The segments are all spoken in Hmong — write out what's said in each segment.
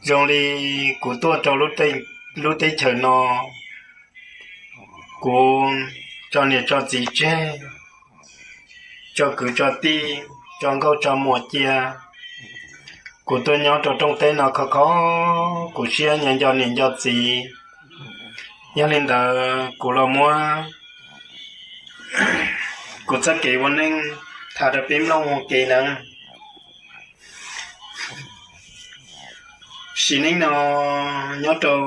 Zoo li kuv tuaj rau lub teb chaws no, kuv tso niam tso txiv tseg, tso kwv tso tij, tso nkauj tso muam cia. Kuv tuaj nyob rau rooj teb no khov kho kuv siab nco niam nco txiv. Yog li ntawd kuv los muab kuv txoj kev ua neej tham rau peb mloog ua ke na. Sim neej no nyob rau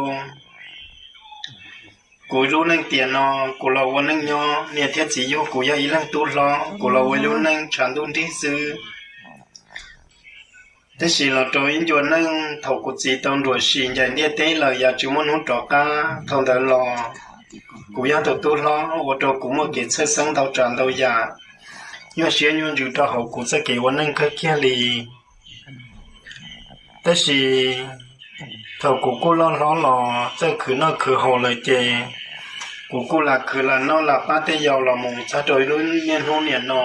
kuv lub neej tiam no, kuv los ua neej nyob, niam thiab txiv yug kuv yog ib leeg tub hlob, kuv los ua lub neej tshav ntuj nrig xwb. Tab sis los rau ib ncua neej thaum kuv txiv tau nruam sim ncaim ntiaj teb lawm yam tsis muaj hnub rov qab, thaum ntawd los kuv yog tus tub hlob ua rau kuv muaj kev txhawj xeeb ntau tsav ntau yam, nyuaj siab nyuaj ntsws rau hauv kuv txoj kev ua neej kawg kiag li. Tab sis thaum kuv kuj loj hlob los txawj khwv noj khwv haus lawm ces kuv kuj lam khwv lam noj lam pab tej yau los mus txog rau lub niaj hnub niam no.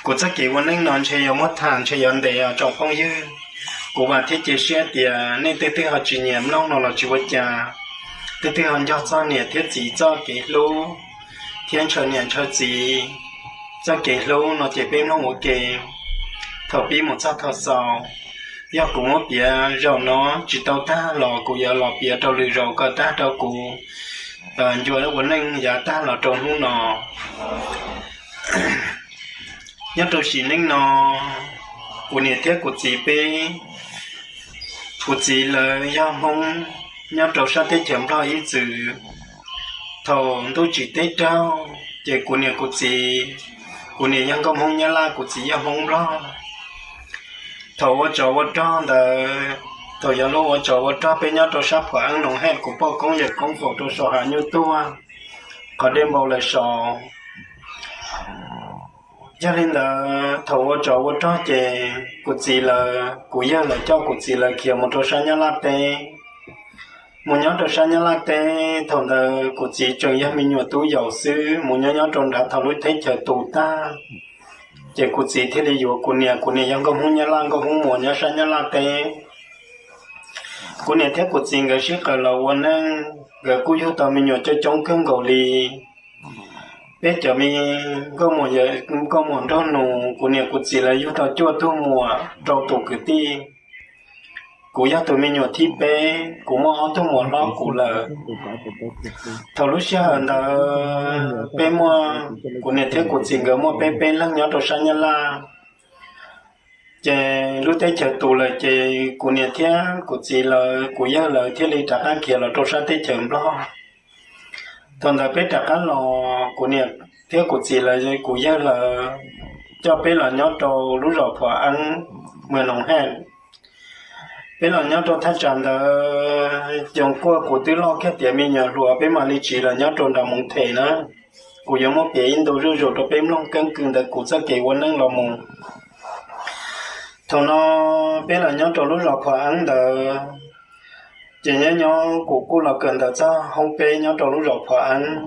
Kuv txoj kev ua neej no ntshe yuav muab tham ntshe yuav ntev os tsoom phooj ywg. Kuv vam thiab cia siab tias nej tej twg ho tsis nyiam mloog no los tsis ua cas, tej twg ho nco txog niam thiab txiv txoj kev hlub thiab ntshaw niam ntshaw txiv txoj kev hlub no ces peb mloog ua ke thaum pib mus txog thaum xaus. Yog kuv muab piav zaum no tsis tau tag los kuv yuav los piav rau lwm zaus kom tag rau kuv ncua ua neej yav tag los rau hnub no. Nyob rau sim neej no, kuv niam thiab kuv txiv peb, kuv txiv lawv yog Hmoob nyob rau sab teb chaws Nplog ib txwm. Thaum ntuj tsim teb raug ces kuv niam kuv txiv, kuv niam yog nkauj Hmoob Nyab Laj, kuv txiv yog Hmoob Nplog. Thaum ua tsov ua rog ntawd, thaum yog lub ua tsov ua rog peb nyob rau sab Phuam Eeb Noov Hej, kuv poj koob yawm koob faus rau saum hav nyuj tuaj, qhov dej npau lawm saud. Yog li ntawd thaum ua tsov ua rog ces kuv txiv lawv kuv yawg lawv coj kuv txiv lawv khiav mus rau sab Nyab Laj teb. Mus nyob rau sab Nyab Laj teb, thaum ntawd kuv txiv tseem yog me nyuam tub yaus xwb, mus nyob nyob rau nrad thaum lub teb chaws tu tag, ces kuv txiv thiaj li yuav kuv niam, kuv niam yog nkauj Hmoob Nyab Laj, nkauj Hmoob Muas nyob sab Nyab Laj teb. Kuv niam thiab kuv txiv nkawd sib qawm los ua neej, nkawd kuj yug tau me nyuam coob coob kawg nkaus li. Peb cov me nkauj muam nraug nus, kuv niam kuv txiv lawv yug tau cuaj tug muam rau tus kwv tij. Kuv yog tus me nyuam thib peb, kuv muaj ob tug muam hlob kuv lawm. Thaum lub sij hawm ntawd peb muaj, kuv niam thiab kuv txiv nkawd muaj peb peb leeg nyob rau sab Nyab Laj. Ces lub teb chaws tu lawm ces kuv niam thiab kuv txiv lawv, kuv yawg lawv thiaj li rov qab khiav los rau sab teb chaws Nplog. Thaum ntawd peb rov qab los, kuv niam thiab kuv txiv lawv, kuv yawg lawv coj peb los nyob rau lub zos Phuam Eeb, Muas Noov Hej. Peb los nyob rau thaj tsam ntawd, xyoo kuaj kuv twb loj kiag tiav me nyuam hluas, peb mam li tsiv los nyob rau nram Moov Them na. Kuv yuav muab piav ib ntu zuj zus rau peb mloog keeb kwm ntawm kuv txoj kev ua neej los mus. Thaum no peb los nyob rau lub zos Phuam Eeb ntawd, ces nyob nyob kuv kuj los kawm ntawv txog hoob peb nyob rau lub zos Phuam Eeb.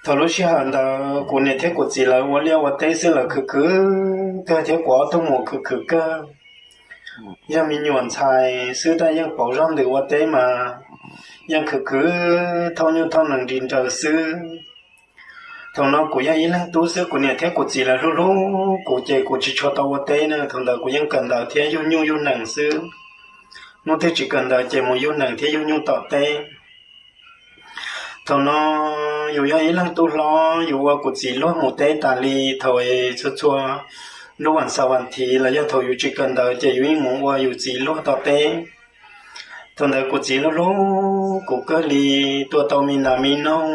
Thaum lub sij hawm ntawd kuv niam thiab kuv txiv lawv ua liaj ua teb xwb, lawv khwv khwv kawg thiab kuv ob tug muam khwv khwv kawg. Yog me nyuam ntxhais xwb tab yeej pauv zog ntws ua teb mas yeej khwv khwv thauj nyuj thauj nees nris nraws xwb. Thaum no kuv yog ib leeg tub xwb, kuv niam thiab kuv txiv lawv hlub hlub kuv ces kuv tsis tshua tau ua teb na. Thaum ntawd kuv yeej kawm ntawv thiab yug nyuj yug nees xwb. Hnub twg tsis kawm ntawv ces mus yug nees thiab yug nyuj tom teb. Thaum no yus yog ib leeg tub hlob, yus ua kuv txiv luag mus teb tas li. Thaum txhua txhua lub vas xaum vas thiv los yog thaum yus tsis kawm ntawv ces yus yeej mus ua yus txiv luag tom teb. Thaum ntawd kuv txiv hlub hlub kuv kawg li, tua tau me nas me noog.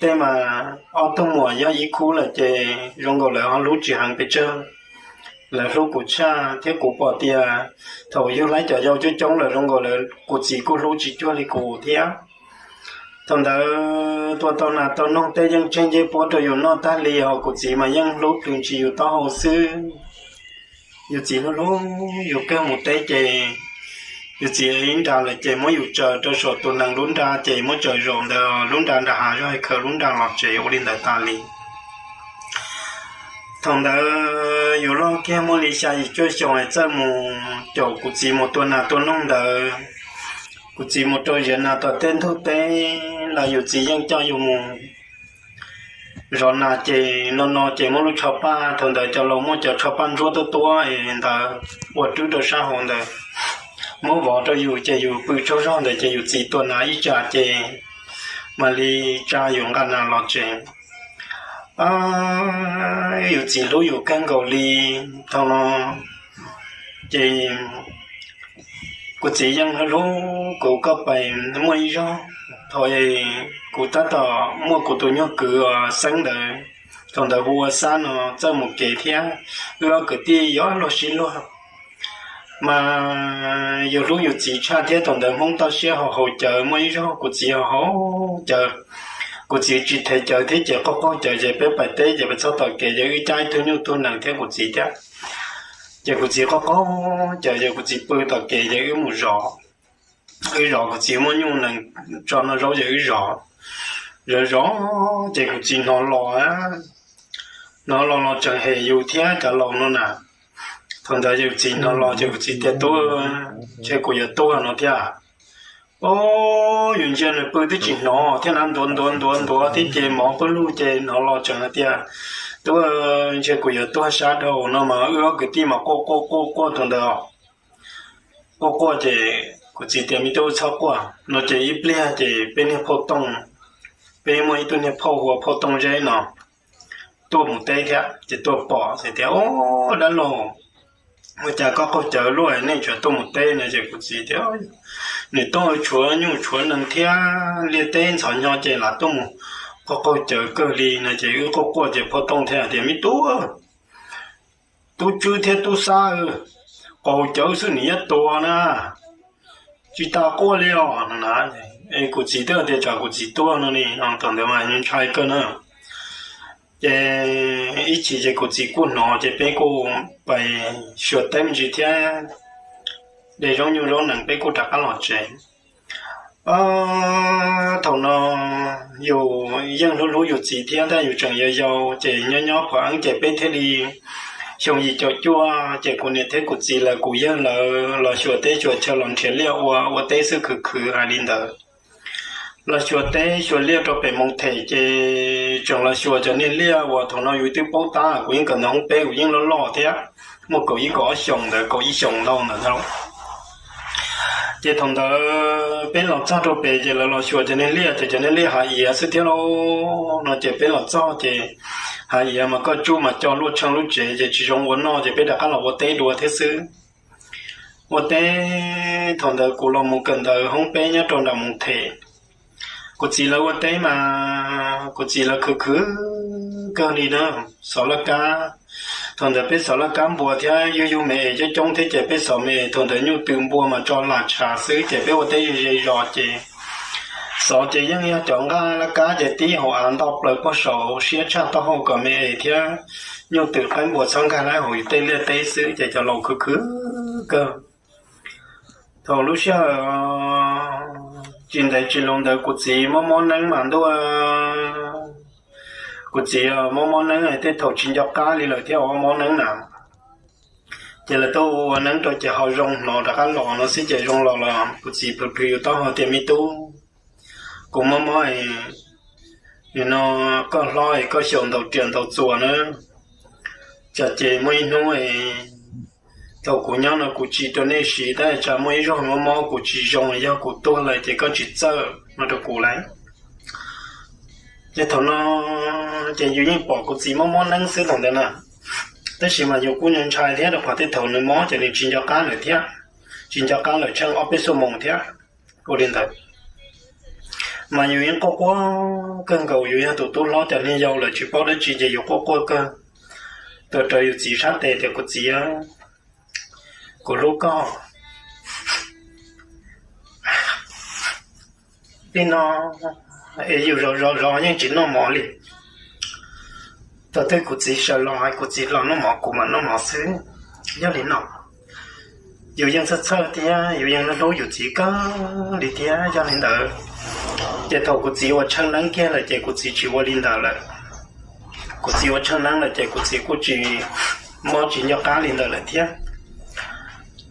Tej mas ob tug muam yog ib khub lawm ces zoo nkaus lawv ho hlub tsis heev pes tsawg. Lawv hlub kuv tshaj thiab kuv pom tias thaum yug laib cov yau coob coob lawm zoo nkaus lawv, kuv txiv kuj hlub tsis cuag li kuv thiab. Thaum ntawd tua tau nas tau noog tej yeej tseg ncej puab rau yus noj tag li, ho kuv txiv mas yeej hlub plhws ntsis yus taub hau xwb. Yus txiv hlub hlub yus kawg, mus teb ces yus txiv ib nra lawm ces muab yus tsaws rau saum tus nees lub nra ces muab tsaws zaum ntawd lub nra nram hav zoov, hais khaws lub nra los tsev ua li ntawd tas li. Thaum ntawd yus loj kiag muaj li xya yim cuaj xyoos es txawj mus caum kuv txiv mus tua nas tua noog ntawd. Kuv txiv mus rau ziav nas tom tej ntug teb los yus txiv yeej coj yus mus zov nas ces no no ces muaj lub tsho paj, thaum ntawd cov laus muaj cov tsho paj ntsuab tuab tuab ntawd ua rwb rau sab hauv ntawd, muab vov rau yus ces yus pw tsaug zog ntawd ces yus txiv tua nas ib tsam ces mam li tsa yus nqa nas los tsev. Yus txiv hlub yus kawg nkaus li. Thaum no ces kuv txiv yeej hlub kuv koj pais muaj ib zaug. Thaum kuv tab tom muaj kuv tus nyuag kwv uas Xeeb ntawd, thaum ntawd hu ua Xab no txawj mus kev thiab, wb ob kwv tij yuav luag sib luag. Mas yus hlub yus txiv tshaj thiab, thaum ntawd Hmoob toj siab haus haus cawv, muaj ib zaug kuv txiv haus haus cawv, kuv txiv tsis thev cawv thiab ces qaug qaug cawv ces peb pais teb ces peb txog tom kev ces wb cab ib tug nyuj tug nees thiab kuv txiv thiab. Ces kuv txiv qaug qaug cawv ces kuv txiv pw tom kev ces wb mus zov, wb zov kuv txiv muab nyuj nees tso noj zaub ces wb zov, zov zov ces kuv txiv hnov los, hnov los los tseem hem yus thiab cov laus no na. Thaum ntawd yus txiv hnov los ces kuv txiv tias, Tub, ntshe kuv yuav tuag no thiab. Os, yus ntsia nws pw twb tsis hnov thiab na, ntuav ntuav ntuav ntuav thiab ces mov pawg lug ces hnov los tseem hais tias, Tub, ntshe kuv yuav tuag sab dhau no mas wb ob kwv tij mas quaj quaj quaj quaj thaum ntawd. Quaj quaj ces kuv txiv tias, Me tub, txhob quaj no ces ib pliag ces peb niag phauj Tooj, peb muaj ib tug niag phauj hu ua phauj Tooj Zeb no tuaj mus teb thiab ces tuaj pom ces tias, Os, dab laug, ua cas koj qaug cawv luaj nej tseem tuaj mus teb no? Ces kuv txiv tias, Nws tuaj tshuav nyuj tshuav nees thiab liaj teb ntxhov nyo ces lam tuaj mus qaug qaug cawv kawg li no. Ces wb quaj quaj ces phauj Tooj thiaj hais tias, Me tub, tub Tswb thiab tub Xab, qaug cawv xwb nws yuav tuag na, tsis tas quaj li os no na. Kuv txiv twb tias tsam kuv txiv tuag no ni, thaum ntawd mas ntshai kawg na. Ces ib chim ces kuv txiv kuj hnov ces peb kuj pais xyuas teb me ntsis thiab de zaub nyuj zaub nees peb kuj rov qab los tsev. Thaum no yus yeej hlub hlub yus txiv thiab tab yus tseem yau yau ces nyob nyob pom eeb ces peb thiaj li xyoo yim caum cuaj ces kuv niam thiab kuv txiv lawv kuv yawg lawv los xyuas teb xyuas chaw los nrhiav liaj ua, ua teb xwb khwv khwv hais li ntawd. Los xyuas teb xyuas liaj rau pem Moos Them ces tseem los xyuas cov niag liaj uas thaum no yus twb paub tab, kuv yeej kawm ntawv hoob peb kuv yeej loj loj thiab, muaj kaum ib kaum ob xyoos ntawd, kaum ib xyoos ntau ntawd na. Ces thaum ntawd peb los txog rau pem ces lawv los xyuas cov niag liaj ces cov niag liaj hav iav xwb thiab lauj no ces peb los txog ces hav iav mas koj tsuj mas co luaj tsheej lub tsev ces tsis zoo ua noj ces peb rov qab los ua teb dua thiab xwb. Ua teb, thaum ntawd kuv los mus kawm ntawv hoob peb nyob rau nram Moos Them. Kuv txiv lawv ua teb mas kuv txiv lawv khwv khwv kawg li na, xov laj kab. Thaum ntawd peb xov laj kab npua thiab yug yug me es coob coob thiab ces peb xov me es thaum ntawd nyuj twm npua mas tso lam tshav xwb ces peb ua teb ze ze zos ces xov ces yeej yog cov nqaj laj kab ces tib hauv av nto plaws puag saud siab tshaj taub hau kom me es thiab nyuj twm qaib npua txhob nkag lawm hauv yus tej liaj teb xwb ces cov laus khwv khwv kawg. Thaum lub sij hawm tsis ntev tsis luv ntawd kuv txiv mob mob neeb mas ntuj, kuv txiv mob mob neeb tej thaum tsis nco qab li lawm thiab mob mob neeb na. Ces lawv tuaj ua neeb rau ces ho zoo hnov rov qab los no xwb ces zoo los los kuv txiv plhws plhws yus taub hau tias me tub, kuv mob mob es nim no koj hlob es koj xyaum ntaus riam ntaus txuas na, tsam ces muaj ib hnub es thaum kuv nyob no kuv tsis rau nej siv tab tsam muaj ib zaug mob mob kuv tsis zoo yog kuv tuag lawm ces koj tsis txawj no rau kuv lawm. Ces thaum no ces yus yeej pom kuv txiv mob mob neeb xwb thaum ntawd na, tab sis mas yus kuj ntshai thiab rau qhov tej thaum nws mob ces nws tsis nco qab lawm thiab, tsis nco qab lawm tsheej ob peb xuab moos thiab. Ua li ntawd mas yus yeej quaj quaj kawg nkaus, yus yog tus tub hlob cov niag yau lawm tsis paub dab tsi ces yus quaj quaj kawg. Tuav rawv yus txiv sab tes tias kuv txiv, kuv hlub koj li no es yus zov zov zov yeej tsis noj mov li. Thaum twg kuv txiv sawv los hais kuv txiv los noj mov kuv mam noj mov xwb. Yog li no yus yeej txhawj txhawj thiab yus yeej hlub hlub yus txiv kawg li thiab. Yog li ntawd ces thaum kuv txiv ua tsheej neeb kiag lawm ces kuv txiv tsis ua li ntawd lawm. kuv txiv ua tsheej neeb lawm ces kuv txiv kuj tsis mob tsis nco qab li ntawd lawm thiab.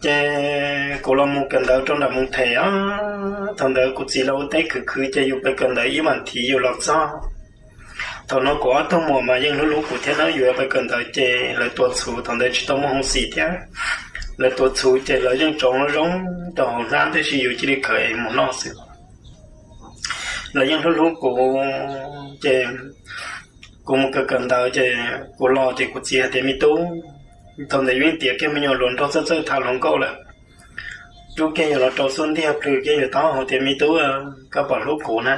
Ces kuv los mus kawm ntawv rau nram Moos Them os. Thaum ntawd kuv txiv los ua teb khwv khwv ces yus pais kawm ntawv ib vas thiv yus los txog. Thaum no kuv ob tug muam mas yeej hlub hlub kuv thiab na, yus pais kawm ntawv ces lawv tuav txhuv, thaum ntawd tsis tau muaj hoob xim thiab, lawv tuav txhuv ces lawv yeej tsoov zoo rau hauv hnab tab sis yus cia li khaws es mus noj xwb. Lawv yeej hlub hlub kuv ces kuv mus kawm kawm ntawv ces kuv los ces kuv txiv hais tias me tub, thaum ntawd yus yeej tiav kiag me nyuam hluas nraug txawj txawj tham hluas nkauj lawm, rub kiag yus los rau xub ntiag plhws kiag yus taub hau tias me tub, koj puas hlub kuv na?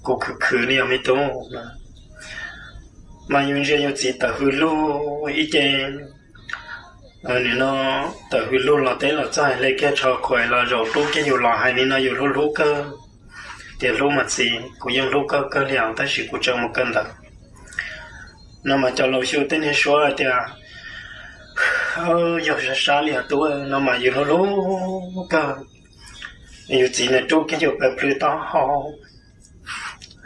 Kuv khwv khwv li os me tub. Mas yus ntsia yus txiv tawm hws lug ib ce, nim no tawm hws lug los teb los txog hle kiag tsho khuam los zaum rub kiag yus los hais li no yus hlub hlub kawg. Tias hlub mas txiv, kuv yeej hlub koj kawg li os tab sis kuv tseem mus kawm ntawv. No mas cov laus xyu tej niag suab hais tias yog sab sab li os tub no mas yus hlub hlub kawg. Yus txiv nws rub kiag yus pais plhws taub hau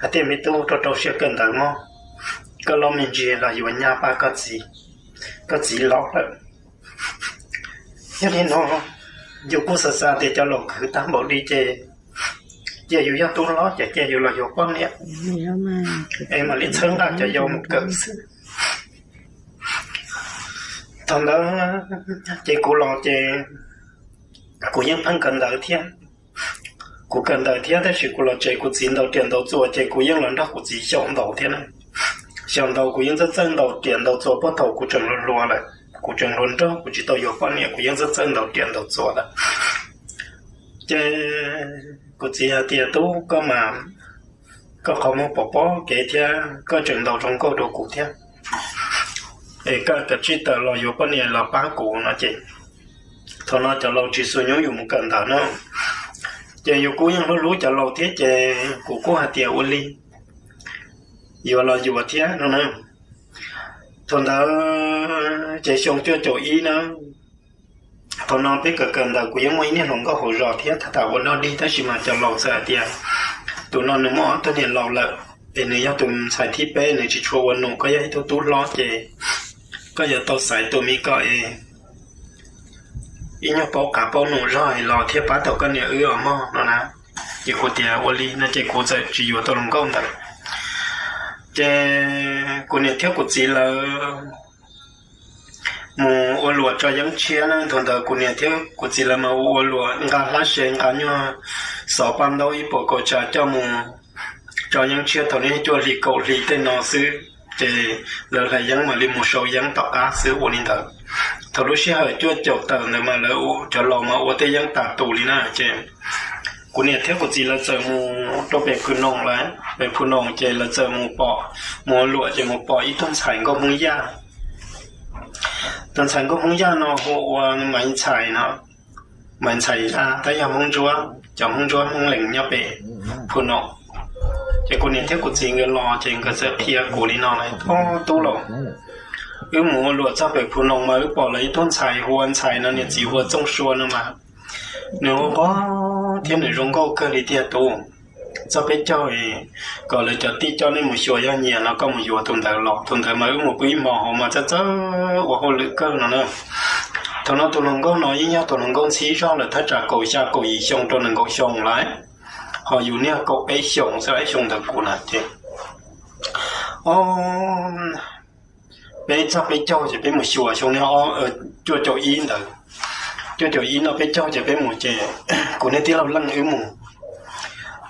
hais tias me tub rau rau siab kawm ntawv mog, koj loj me ntsis los yuav nyab pab koj txiv, koj txiv laus lawm. Yog li no yus kuj xav xav tias cov laus khwv tag npaum li ces cia yus yog tub hlob ces cia yus los yuav poj niam es mam li txhawb nqa cov yau mus kawm xwb. Thaum ntawd ces kuv los ces kuv yeej pheej kawm ntawv thiab. Kuv kawm ntawv thiab tab sis kuv los tsev kuv txiv ntaus riam ntaus txuas ces kuv yeej los nrog kuv txiv xyaum ntaus thiab na. Xyaum ntaus kuv yeej txawj txawj ntaus riam ntaus txuas puag thaum kuv tseem hluas hluas lawm, kuv tseem hluas nraug kuv tsis tau yuav poj niam kuv yeej txawj txawj ntaus riam ntaus txuas lawm. Ces kuv txiv hais tias tub koj mas koj qhov muag pom pob kev thiab koj tseem ntaus zoo nkauj rau kuv thiab, es koj kav tsij tawm los yuav poj niam los pab kuv no ces thaum no cov laus tsis xus nyuj yus mus kawm ntawv na. Ces yus kuj yeej hlub hlub cov laus thiab ces kuv kuj hais tias ua li yuav los yuav thiab no na. Thaum ntawd ces xyoo cuaj caum ib na, thaum no peb kawm kawm ntawv kuv yeej muaj ib niag hluas nkauj hauv zos thiab tham tham ua dog dig tab sis mas cov laus txawm hais tias tus no nws muaj ob tug niam laus lawm es nws yog tus ntxhais thib peb nws tsis tshua ua num, koj yog ib tug tub hlob ces koj yuav tau xaiv tus me koj es ib nyuag paub qav paub num zog los thiaj pab tau koj niam wb os mog no na. Ces kuv tias ua li no ces kuv txawm tsis yuav tus hluas nkauj ntawd. Ces kuv niam thiab kuv txiv lawv mus ua luam tso yeeb tshiab na, thaum ntawd kuv niam thiab kuv txiv lawv mas ua ua luam nqa hlab se nqa nyuag xov paj ntaub ib puas kaum tsav coj mus tso yeeb tshiab thaum niaj cuaj hli kaum hli tej no xwb. Ces lawv hlais yeeb mam li mus sau yeeb tom qab xwb ua li ntawd. Thaum lub sij hawm cuaj caum tawm ntawd mas lawv cov laus mas ua tej yeeb tas tus li na ces kuv niam thiab kuv txiv lawv txawm mus rau pem Phu Noos lawm, pem Phu Noos ces lawv txawm mus pom, mus ua luam ces mus pom ib tug ntxhais nkauj Hmoob Yaj. Tus ntxhais nkauj Hmoob Yaj no hu ua Maiv Ntxhais no, Maiv Ntxhais Yaj tab yog Hmoob Ntsuab, cov Hmoob Ntsuab Hmoob Lees nyob pem Phu Noos. Ces kuv niam thiab kuv txiv nkawd los ces nkawd txawm qhia kuv li no na, tub laus, wb mus ua luam txog pem Phu Noos mas wb pom lawv ib tug ntxhais hu ua Ntxhais no, niam txiv hu ua Txooj Sua no mas nws ua nquag thiab nws zoo nkauj kawg li tiag tub. Txog peb caug kom lawv cov tij coj nej mus xyuas, yog nyiam no koj mus yuav tus ntawd los, tus ntawd mas wb mus pw ib hmo hauv mas txawj txawj ua hauj lwm kawg no na. Thaum no tus hluas nkauj no yeej yog tus hluas nkauj ntxhib zog lawm thaj tsam kaum xya kaum yim xyoo rau nees nkaum xyoo lawm, ho yus niag kaum peb xyoos xwb, ib xyoo ntawd kuv na ces, o, peb txog peb caug ces peb mus xyuas xyoo niag cuaj caum ib ntawd. Cuaj caum ib no peb caug ces peb mus ces kuv niag tij laug Leej wb mus,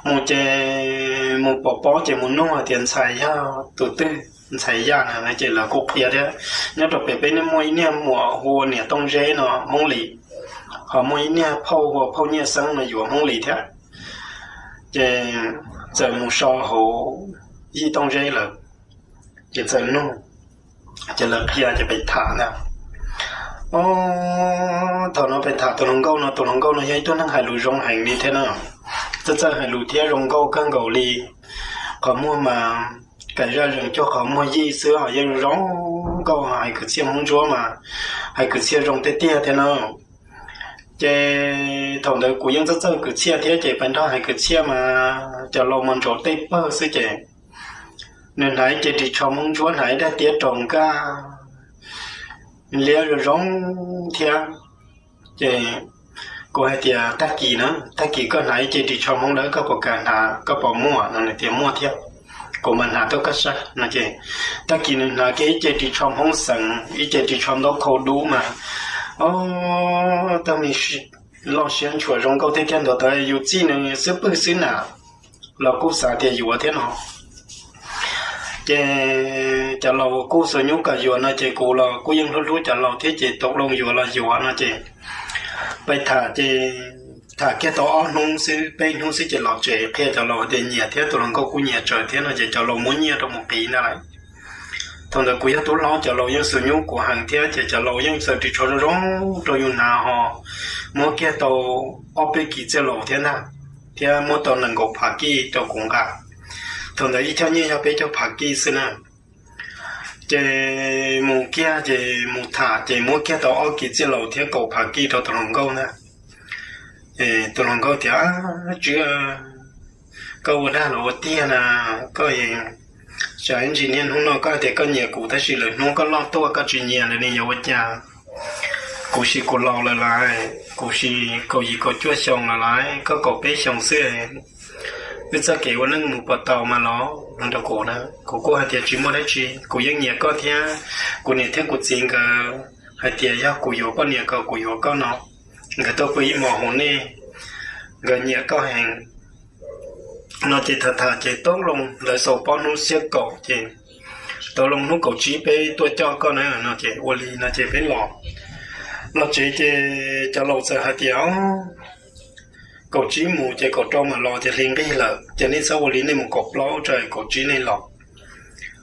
mus ces mus pom pob ces mus nug hais tias ntxhais yog tus twg, ntxhais Yaj na ces lawv kuj qhia thiab. Nyob rau pem peb niag muaj ib niag muam hu ua niam Tooj Zeb no Hmoob Lis, ho muaj ib niag phauj hu ua phauj Nyiaj Xeeb no yuav Hmoob Lis thiab. Ces txawm mus so hauv yij Tooj Zeb lawm, ces txawm nug, ces lawv qhia ces peb tham ntag. O, thaum no peb tham tus hluas nkauj no, tus hluas nkauj no yog ib tug neeg hais lus zoo heev li thiab na. Txawj txawj hais lus thiab zoo nkauj kawg nkaus li. Qhov muag mas kam zaj zees cuag qhov muag yij xwb, ho yeej zoo nkauj, hais kwv txhiaj Hmoob Ntsuab mas hais kwv txhiaj zoo tiag tiag thiab na. Ces thaum ntawd kuv yeej txawj txawj kwv txhiaj thiab ces peb nrog hais kwv txhiaj mas cov laus mas ntsaum tej pawg xwb ces nws hnav ib ce ris tsho Hmoob ntsuab, hnav ib daim tiab rau nkaj liab zoo zoo thiab. Ces kuv hais tias, Tag kis na, tag kis koj hnav ib ce ris tsho Hmoob lawm koj puas kam hnav, koj puas muaj? No nws tias, Muaj thiab, kuv mam hnav tuaj koj saib. No ces tag kis nws hnav kiag ib ce ris tsho Hmoob xeev, ib ce ris tsho ntaub khau dub mas, o, tag me loj siab ntshua zoo nkauj thiab thiab. Ntawd yus txij nws xwb pwg xwb na, los kuj xav tias yuav thiab no. Ces cov laus kuj xuas nyuj kom yuav no ces kuv los kuj yeej hlub hlub cov laus thiab ces tau loo yuav los yuav no ces peb tham ces tham kiag tau ob hnub xwb, peb hnub xwb ces los tsev qhia cov laus tias nyiam thiab tus hluas nkauj kuj nyiam tsawv thiab no ces cov laus muab nyiaj rau mus qiv ntag lauj. Thaum ntawd kuv yog tub hlob, cov laus yeej xuas nyuj kuv heev thiab ces cov laus yeej txawm ris tsho zoo zoo rau yus hnav ho muab kiag tau ob peb kis txiaj laus thiab ntag, thiab muab tau nees nkaum phav kij rau kuv nqa. Thaum ntawd ib choj nyiaj yog peb caug phav kij xwb na. Ces mus kiag ces mus tham ces muab kiag tau ob kis txiaj laus thiab kaum phav kij rau tus hluas nkauj ntag. Tus hluas nkauj tias, Tswb, koj ua dag los ua tiag na, koj, tsam ib ntsis niaj hnub no koj tias koj nyiam kuv tab sis lwm hnub koj loj tuaj koj tsis nyiam lawm ne yuav ua cas? Kuv sim kuv laus lawm lauj, kuv sim kaum yim kaum cuaj xyoo lawm lauj, koj kaum peb xyoo xwb. Wb txoj kev ua neej mus puas tau mas los? Rau kuv na, kuv kuj hais tias, Tsis muaj dab tsi, kuv yeej nyiam koj thiab. Kuv niam thiab kuv txiv nkawd hais tias yog kuv yuav poj niam kom kuv yuav koj no, nkawd tuaj pw ib hmos hauv nej, nkawd nyiam koj heev. No ces tham tham ces tau loo ntawd xaus pob hnub xiab kaum ces tau loo hnub kaum tsib peb tuaj coj koj na no ces ua li no ces peb los, los tsev ces cov laus txawm hais tias, Kaum tsib mus ces kaum rau mam los ces hli nqig lawm ces nej txhob ua li, nej mus kaum plaub tso kaum tsib nej los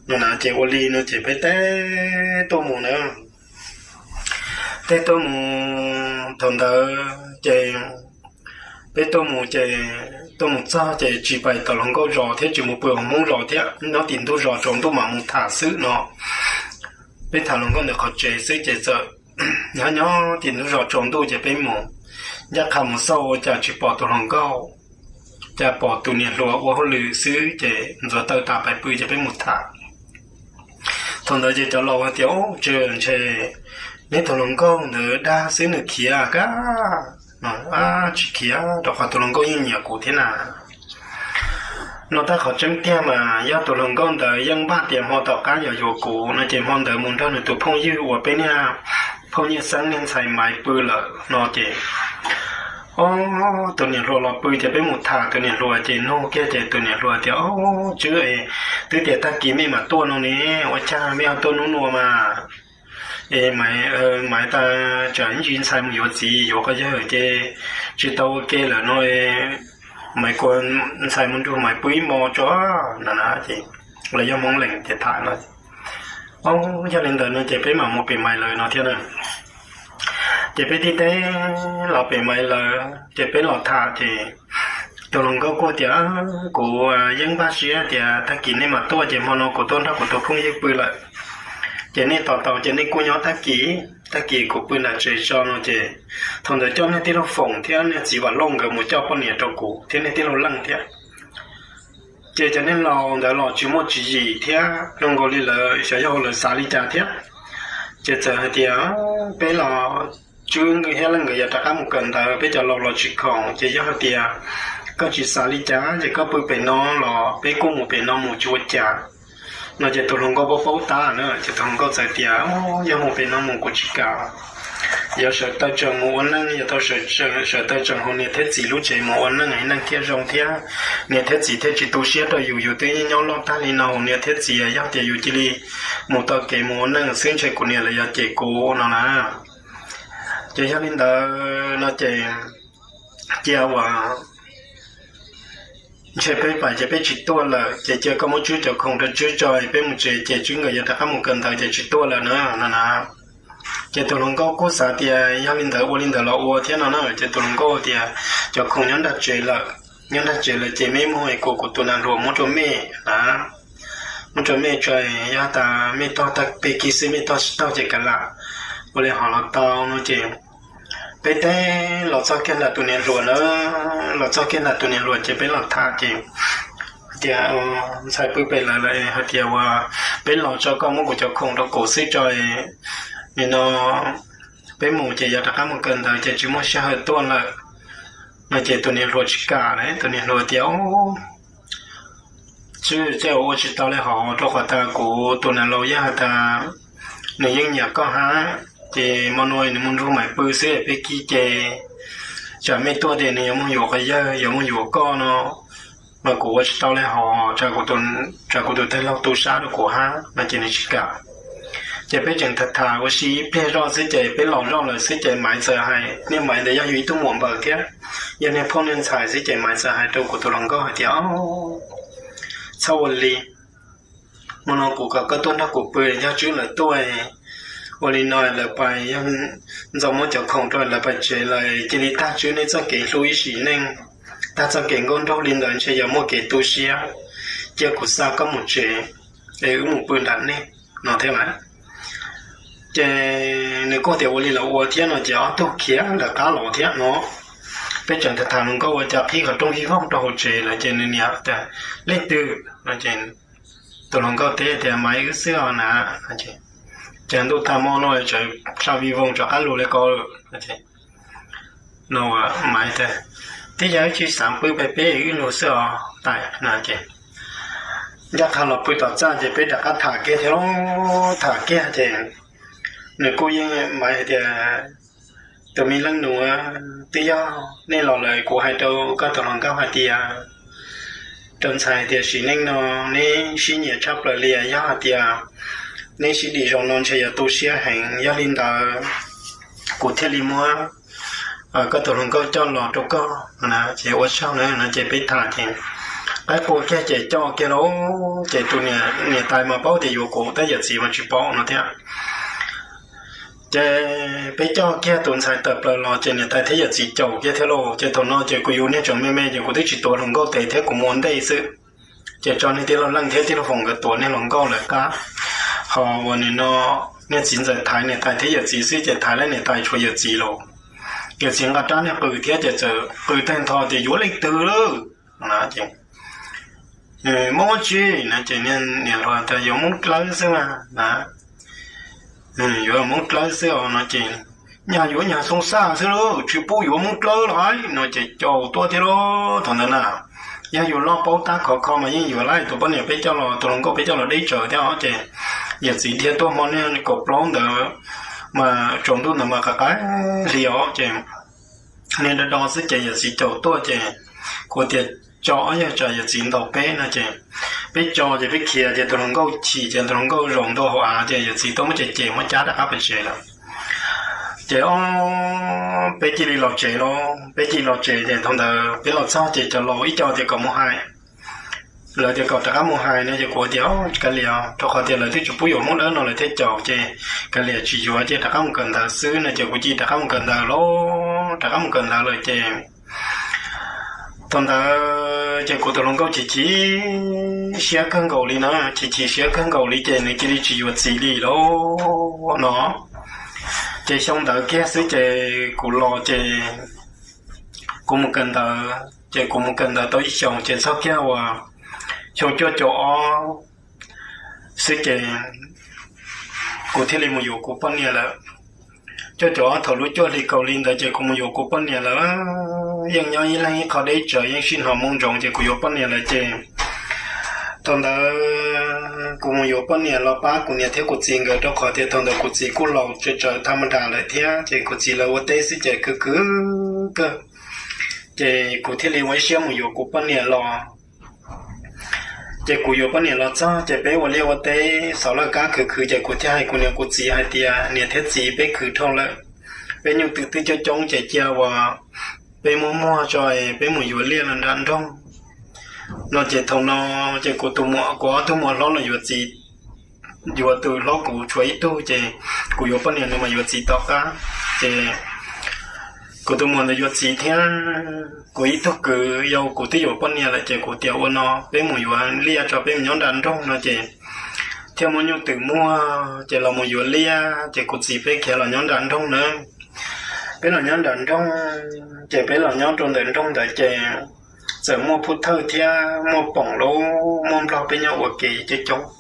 no na. Ces ua li no ces peb teb tuaj mus na, teb tuaj mus thaum ntawd ces peb tuaj mus ces tuaj mus txog ces tsis pais tom hluas nkauj zos thiab tsis mus pw hauv Hmoob zos thiab, nyob tim ntug zos tsaus ntuj mam mus tham xwb no. Peb tham hluas nkauj ntawm qhov tsev xwb ces txawm nyob nyob tim ntug zos tsaus ntuj ces peb mus ncaj qha mus xauj ua cas tsis pom tus hluas nkauj, cas pom tus niam hluas ua hauj lwm xwb ces ntxuav taw tas pais pw ces peb mus tham. Thaum ntawd ces cov laus hais tias, Ub, tsis ntshe neb tus hluas nkauj ntawd dag xwb nws khiav kab. Tsis khiav, rau qhov tus hluas nkauj yeej nyiam kuv thiab na. No tab qhov tseeb tiag mas yog tus hluas nkauj ntawd yeej npaj tias hmo tom qab yuav yuav kuv no ces hmo ntawd mus nrog nws tus phooj ywg uas peb niag phooj ywg xeeb niag ntxhais Maiv pw lawm no ces, o, tus niam hluas los pw ces peb mus tham tus niam hluas ces nug kiag ces tus niam hluas tias, O, Tswb, twb tias tag kis mej mam tuaj no ne, ua cas mej ho tuaj hnub nuav mas? Es Maiv, Maiv tas tsam ib ntsis ntxhais mus yuav txiv yuav quas yawg ces tsis tau ua ke lawm no, Maiv kuas ntxhais mus nrug Maiv pw ib hmo tso na na. Ces lawv yog Hmoob Lees ces tham no, O, yog li ntawd no ces peb mam mus pem Maiv lawv no thiab na. Ces peb tib teb los pem Maiv lawv ces peb los tham ces tus hluas nkauj kuj tias, Kuv yeej npaj siab tias tag kis nej mam tuaj ces hmo no kuv tuaj nrog kuv tus phooj ywg pw lawm. Ces nej tos tau ces nej kuj nyob tag kis, tag kis kuv pw nram tsev tso no ces thaum ntawd coj niag tij laug Foom thiab niag txiv Vam Lauj nkawd mus coj poj niam rau kuv thiab niag tij laug Leej thiab. Ces cov niag laus ntawd los tsis muaj tswv yim thiab zoo nkaus li lawv xyov yog lawv xav li cas thiab. Ces txawm hais tias, Peb los, Tswb thiab Leej nkawd yuav rov qab mus kawm ntawv, peb cov laus los tsis khoom, ces yog hais tias koj tsis xav li cas ces koj pw pem no los peb kuj mus pem no mus tsis ua cas. No ces tus hluas nkauj paub paub tab na ces tus hluas nkauj txawm tias, Yog mus pem no mus kuv tsis kam, yuav sawv taw tseem mus ua neej, yuav tau sawv taw tseem haus niam thiab txiv lub tsev mus ua neej, neej thiaj zoo thiab niam thiab txiv thiaj tsis tu siab rau yus, yus twb nyob loj tag li no haus niam thiab txiv, yog tias yus cia li mus tau kev mus ua neej xwb ntshe kuv niam lawv yuav cem kuv no na. Ces yog li ntawd no ces cia ua ntshe peb pais ces peb tsis tuaj lawm ces cia koj muab Tswb cov khoom rau Tswb tso peb mus tsev ces Tswb nkawd yuav rov qab mus kawm ntawv ces tsis tuaj lawm na no na. Ces tus hluas nkauj kuj xav tias yog li ntawd ua li ntawd los ua thiab no na ces tus hluas nkauj tias, Cov khoom nyob nram tsev lawm, nyob nram tsev lawm ces mej muag es kuv kuv tus nas hluas muab rau mej na, muab rau mej tso, yog tas mej tog tag peb kis xwb mej tog tsis tau ces kav lam ua li hov los tau no ces peb teb los txog kiag nram tus niam hluas na, los txog kiag nram tus niam hluas ces peb los tham ces tias ntxhais pw pem lawv lawm hais tias uas peb los tso koj muab kuv cov khoom rau kuv xwb tso, nim no peb mus ces yog rov qab mus kawm ntawv ces tsis muaj sij hawm tuaj lawm no ces tus niam hluas tsis kam li. Tus niam hluas tias, Tswb, tej ua tsis tau li hos, rau qhov tas kuv tus niam laus yeej has tas nws yeej nyiam koj hab, ces mo nua nws mus nrug Maiv pw xwb, peb kib ces tsam mej tuaj ces nws yuav moog yuav quas yawg, yuav moog yuav koj no mas kuv ua tsis tau li hos, tsam kuv tus tij laug tu sab rau kuv hab no ces nws tsis kam. Ces peb tseem tham tham ua si ib pliag zoj xwb ces peb los zoj lawm xwb ces Maiv txawm hais, niag Maiv ntawd yog yus ib tug muam npawg thiab yog niag phooj niag ntxhais xwb ces Maiv txawm hais rau kuv tus hluas nkauj hais tias, Txhob ua li, mo no kuv kom koj tuaj nrog kuv pw, yog Tswb lawv tuaj ua li no lawv pais, yog Ntxoov muab cov khoom rau lawv pais tsev lawm cia li tag Tswb nej txoj kev hlub ib sim neej, tag txoj kev nkauj nraug li ntawd ntshe yuav muaj kev tu siab, cia kuv xa koj mus tsev es wb mus pw nram nej no thiab lawm. Ces nws kuj tias ua li los ua thiab no ces ob tug khiav lawv qab los thiab no. Peb tseem tham tham hluas nkauj ua cas qhib qhov rooj vij voog rau hauv tsev lawm ces nws niam tias, Leej twg? no ces tus hluas nkauj teb tias, Maiv wb xwb os na. Ces ntuj tag mo no tsam vij voog rov qab lug li ko lawm no, Maiv tias, Twb yog wb tsis xav pw pem peb wb lug xwb os tais no ces ncaj qha los pw tom txaj ces peb rov qab tham kiag thiab lauj. Tham kiag ces nws kuj yeej, Maiv hais tias, Tus me leej nus, twb yog nej los lawm kuv hais rau koj tus hluas nkauj hais tias, rau ntxhais hais tias sim neej no neb sib nyiam tshaj plaws li, yog hais tias neb sib dim zoo no ntshe yuav tu siab heev, yog li ntawd kuv thiaj li muab koj tus hluas nkauj coj los rau koj na, ces ua tsaug na no ces peb tham ces qaib qua kiag ces coj kiag lauj. Ces tus niam tais mas paub tias yuav kuv tab yawm txiv mas tsis paub no thiab. Ces peb coj kiag tus ntxhais tawm plaws los ces niam tais thiab yawm txiv caum kiag thiab lauj. Ces thaum no ces kuv yus niag tseem me me ces kuv twb tsis tuav hluas nkauj tes thiab kuv mus ua ntej xwb. Ces tso niag tij laug Leej thiab tij laug Foom nkawd tuav niag hluas nkauj lawv qab, ho uas nim no niag txiv ntxawm thaiv niam tais thiab yawm txiv xwb ces thaiv lawm niam tais tshuav yawm txiv lauj. Yawm txiv nqa rab niag qws thiab ces txawm qw tag nrho tias, Yuav leej twg lawm? Ces, Moob tsi na? Ces niam hluas tias, Yuav Moob Dlawb xwb na. Yuav Moob Dlawb xwb os no ces, Nyag yuav nyag xoo xaj xwb lauj, tsis pub yuav Moob Dlawb los no ces caum tuaj thiab lauj. Thaum ntawd na, yog yus loj paub tab khov kho mas yeej yuav lawm. Tus poj niam peb coj los, tus hluas nkauj peb coj los deb tsawv thiab os. Ces yawm txiv dhia tuaj hmo niag kaum plaub ntawd mas tsaus ntuj ntawd mas qav qav hli os ces niag do do xwb ces yawm txiv caum tuaj ces kuv tias, Tso ob yawg tsam yawm txiv ntaus peb no ces peb tso ces peb khiav ces tus hluas nkauj chim ces tus hluas nkauj zaum ntua hauv av ces yawm txiv tuaj muab cem cem muab cab rov qab pem tsev lawm. Ces ob peb cia li los tsev lauj, peb cia li los tsev ces thaum ntawd peb los txog ces cov laus ib co tias kom mus hais, lawv tias kom rov qab mus hais no ces kuv tias, Tsis kav liam, rau qhov tias lawv twb tsis pub yuav Moob Dlawb no lawv thiaj caum ces kav liam tsis yuav ces rov qab mus kawm ntawv xwb no ces kuv cia li rov qab mus kawm ntawv lauj. Rov qab mus kawm ntawv lawm ces thaum ntawd ces kuv tus hluas nkauj chim chim siab kawg nkaus li na, chim chim siab kawg nkaus li ces nws cia li tsis yuav txiv li lauj no. Ces xyoo ntawd kiag xwb ces kuv los ces kuv mus kawm ntawv, ces kuv mus kawm ntawv tau ib xyoos ces txog kiag uas xyoo cuaj caum ob xwb ces kuv thiaj li mus yuav kuv poj niam lawm. Cuaj caum ob thaum lub cuaj hli kaum hli ntawd ces kuv mus yuav kuv poj niam lawm. Yeej nyob ib leeg ib qho deb tsawv yeej sib hnov moo ntsoov ces kuv yuav poj niam lawm ces thaum ntawd kuv mus yuav poj niam los pab kuv niam thiab kuv txiv nkawd rau qhov tias thaum ntawd kuv txiv kuj laus tsawv tsawv tha ma das lawm thiab ces kuv txiv lawv ua teb xwb ces khwv khwv kawg. Ces kuv thiaj li ua ib siab mus yuav kuv poj niam los. Ces kuv yuav poj niam los txog ces peb ua liaj ua teb xov laj kab khwv khwv ces kuv thiaj hais kuv niam kuv txiv hais tias, Niam thiab txiv, peb khwv dhau lawm, peb nyuj twm twb coob coob ces cia uas peb muab muag tso es peb mus yuav liaj los nram nroog no. Ces thaum no ces kuv tus muam, kuv ob tug muam hlob los yuav txiv, yuav tus hlob kuv tshuav ib tug ces kuv yuav poj niam nws mas yuav txiv tom qab. Ces kuv tus muam ntawd yuav txiv thiab kuv ib tug kwv yau kuv twb yuav poj niam lawm ces kuv tias ua no peb mus yuav liaj tso peb mus nyob nram nroog no ces thiaj muab nyuj twm muag ces los mus yuav liaj ces kuv txiv peb khiav los nyob nram nroog na. Peb los nyob nram nroog ces peb los nyob rau ntawm nroog ntawd ces Txawm muaj pub thawj thiab muaj poom lub muaj nplog peb nyob ua ke coob coob.